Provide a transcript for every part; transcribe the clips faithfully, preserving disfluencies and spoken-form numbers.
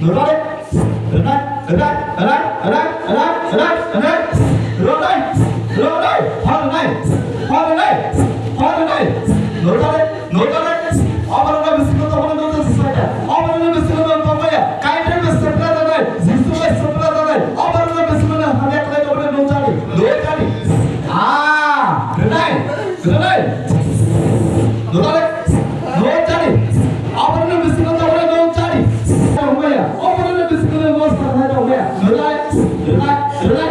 Rwdai, rwdai, rwdai, rwdai, rwdai, rwdai, rwdai, rwdai, rwdai, hor rwdai, hor rwdai, hor rwdai, notare, notare, oborokno bisingo tongmani notare sisai da, oborokno bisingo tongmaya, kainwi bisingo tongmaya, Jisu bai bisingo tongmaya, oborokno bisingo hamya khlai tongmani notare, notare, ah, rwdai, rwdai, notare, notare, oborokno bisingo tongmani notare, tongmaya, oborokno bisingo tongmaya, rwdai, rwdai, rwdai, rwdai,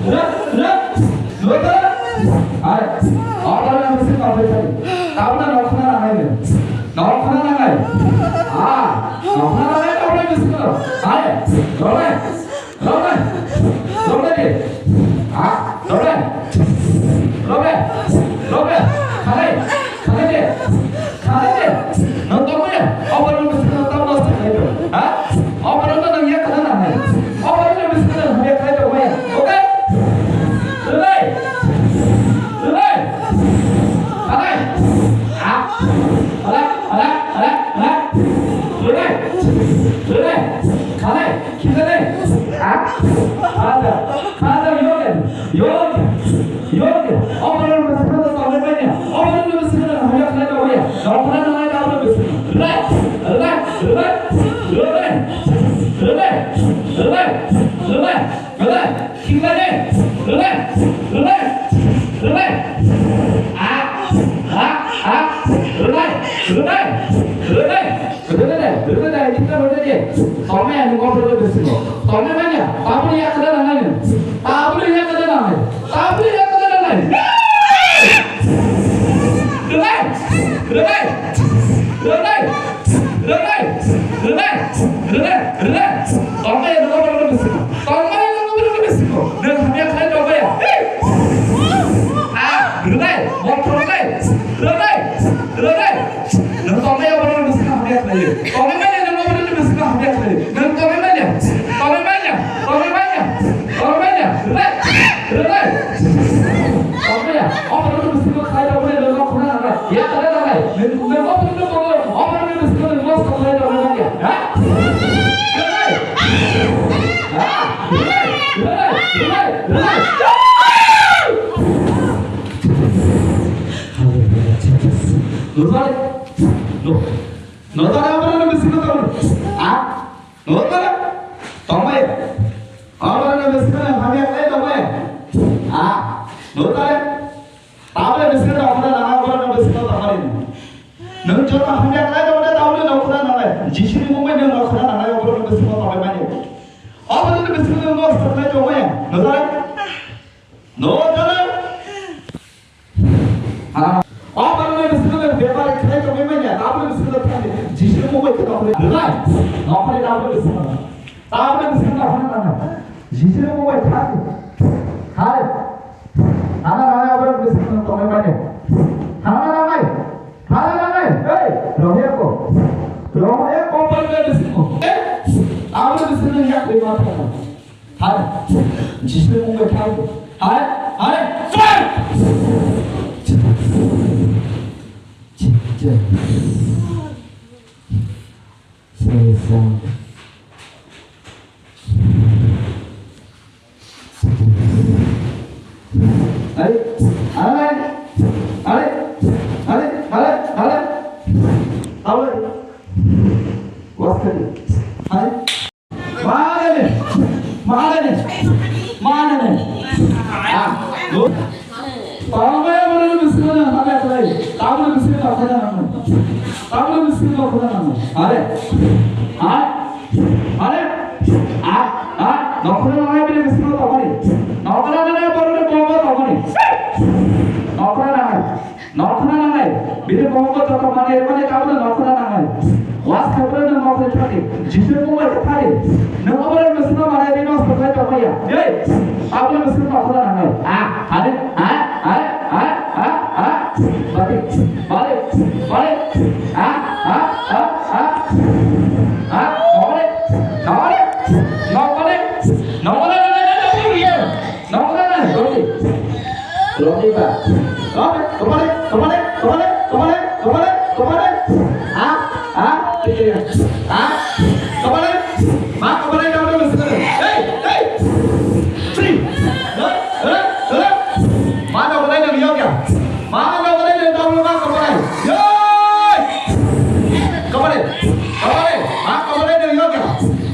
rwdai. Notara? Hai, oborokno bisingo tongwi thani. Tabukno nokhorna nangnai no. Nokhorna nangnai. Ah, nokhorna nangnai, oborokno bisingo. Hai, robe, robe, robe de. Ah, robe, robe, robe. Khalai, khalai de. Khalai de. Nang tongmaya, oborokno bisingo tamo noksa khalai do. Ha? Oborokno nang yak khalai nangnai. Oborokno bisingo nang yak khalai tongmaya. Okay? Rwlai. Rwlai. Khalai. Ah. Khalai, khalai, khalai, khalai. Rwlai. Rwlai. Khalai. Khizane. Ah. Khaja. Khaja yogen. Yogen. Yogen. Oborokno bisingo tongmaya. Oborokno bisingo nang yak khalai tongmaya. Nokhorna nangnai, oborokno bisingo. Rwlai. Rwlai. Rwlai. Rwlai. Rwlai. Rwlai. Rwlai. Rwlai. Khiklai de. Rwlai. Rwlai. Rwlai. A. A. A. Rwlai. Rwlai. Rwlai. Rwlai de. Rwlai de. Khiklai rwlai de. Tongmaya nang oborokno bisingo. Tongmaya manya. Tabukno yak khalai nangnai no. Tabukno yak khalai nangnai. Tabukno yak khalai nangnai. Rwlai. Rwlai. Rwlai. Rwlai, rwlai, rwlai, rwlai. Tongmaya nang oborokno bisingo. Tongmaya nang oborokno bisingo. Nang hamya khlai tongmaya. Ah, rwlai, mothor rwlai. Rwlai, rwlai. Nang tongmaya oborokno bisingo hamya khlai. Tongmaya nang oborokno bisingo hamya khlai. Nang tongmaya, tongmaya, tongmaya, tongmaya. Rwlai, rwlai. Tongmaya, oborokno bisingo khlai tongmaya nang nokhorna nangnai. Yak khalai nangnai. Nang, nang oborokno tongmaya, oborokno bisingo nang nokhorna nangnai. Ha? Rwlai. Ah, rwlai, rwlai, rwlai, rwlai. Hallelujah, Jesus. Rwlai. No. Notara oborokno bisingo tong. Ah, notara. Tongmaya. Oborokno bisingo hamya khlai tongmaya. Ah, notara. Tabukno bisingo nokhorna nangnai, oborokno bisingo tongmani. Nwng joto hamya khlai tongmani, tabukno nokhorna nangnai. Jisuni mungwi nwng nokhorna nangnai, oborokno bisingo tongmani. Oborokno bisingo nwng nokhorna tongmaya. Notara. Notara. Ah, oborokno bisingo bepar khlai tongwi manya, tabukno bisingo thani, Jisuni mungwi khe tongwi rwlai. Nokhorni tabukno bisingo. Tabukno bisingo nokhorna nangnai. Jisuni mungwi thani. Hai. Thana nangnai oborokno bisingo tongwi manya. Thana nangnai. Thana nangnai. Hey, rohya ko. Rohya ko oborokno bisingo. Eh, tabukno bisingo yak rwma thana. Hai, Jisuni mungwi thang. Hai, hai, fire! Say sound. Hai, hai, hai, hai, hai, hai, hai. Tahu lagi? Was kali. Hai. Manene, manene, manene. Ah, lo. Tongmaya borokno bisingo hamya khlai, tabukno bisingo nokhorna nangnai. Tabukno bisingo nokhorna nangnai. Are, are, are, are, nokhorna nangnai bini bisingo tongmani. Nokhorna nangnai borokni bongo tongmani. Nokhorna nangnai. Nokhorna nangnai. Bini bongo joto manwi rwmani tabukno nokhorna nangnai. Was khe borokno nokhorwi thani. Jisu mungwi khe thani. Nwng oborokno bisingo manwi rino soklai tongmaya. Ei, tabukno bisingo nokhorna nangnai. A, are, a, are, a, a, a. Bati, bale, bale. A, a, a, a. A, nokole, nokole, nokole, nokole, nokole, nokole. Nokole na, roti. Roti ba. Roti, kepala, kepala, kepala, kepala, kepala, kepala. Ah, ah, ah, kepala. Ma kapanai na bisingo. Hey, hey. Free. Hey, hey, hey. Ma kapanai na yokya. Ma kapanai na tablo ma kapanai. Yoi. Kapanai. Kapanai. Ma kapanai na yokya.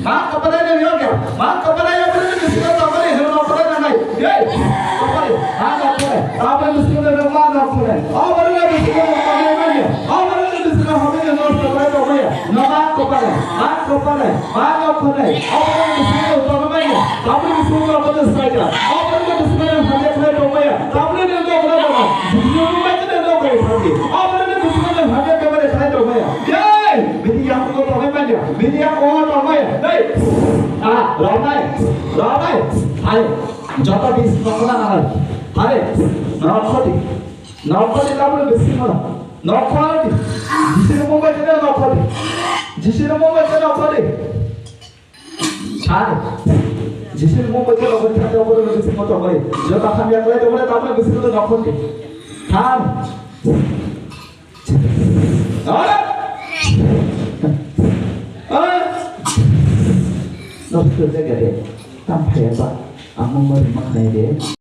Ma kapanai na yokya. Ma kapanai na bisingo kapanai. Hello kapanai na nai. Hey. Kapanai. Ma kapanai. Kapanai bisingo ma kapanai. Kapanai bisingo kapanai. Kapanai bisingo kapanai. Noba kopale, ma kopale, ma kopale. Obo ni bisingo tongmani, tabuk ni bisingo tongmani saida. Obo ni bisingo hamya khlai tongmaya. Tabuk ni bisingo tongmani, bisingo tongmani, bisingo tongmani. Obo ni bisingo hamya khlai tongmaya. Yay! Bini yang ko tongmani, bini yang ko tongmaya. Hey! Ah, ramai, ramai. Hai, joto bisingo tongmani. Hai, na khoti. Nokhorni tabukni bisingo. Nokhorni. Jisini mungbai tene nokhorni. Jisini mungbai tene nokhorni. Thani. Jisini mungbai tene nokhorni thani tabukni bisingo tongmani. Joto hamya khlai tongmani tabukni bisingo nokhorni. Thani. Ora. Ah. Nokhorni gade. Tam phaya ba. Ang mungbai rimang nai de.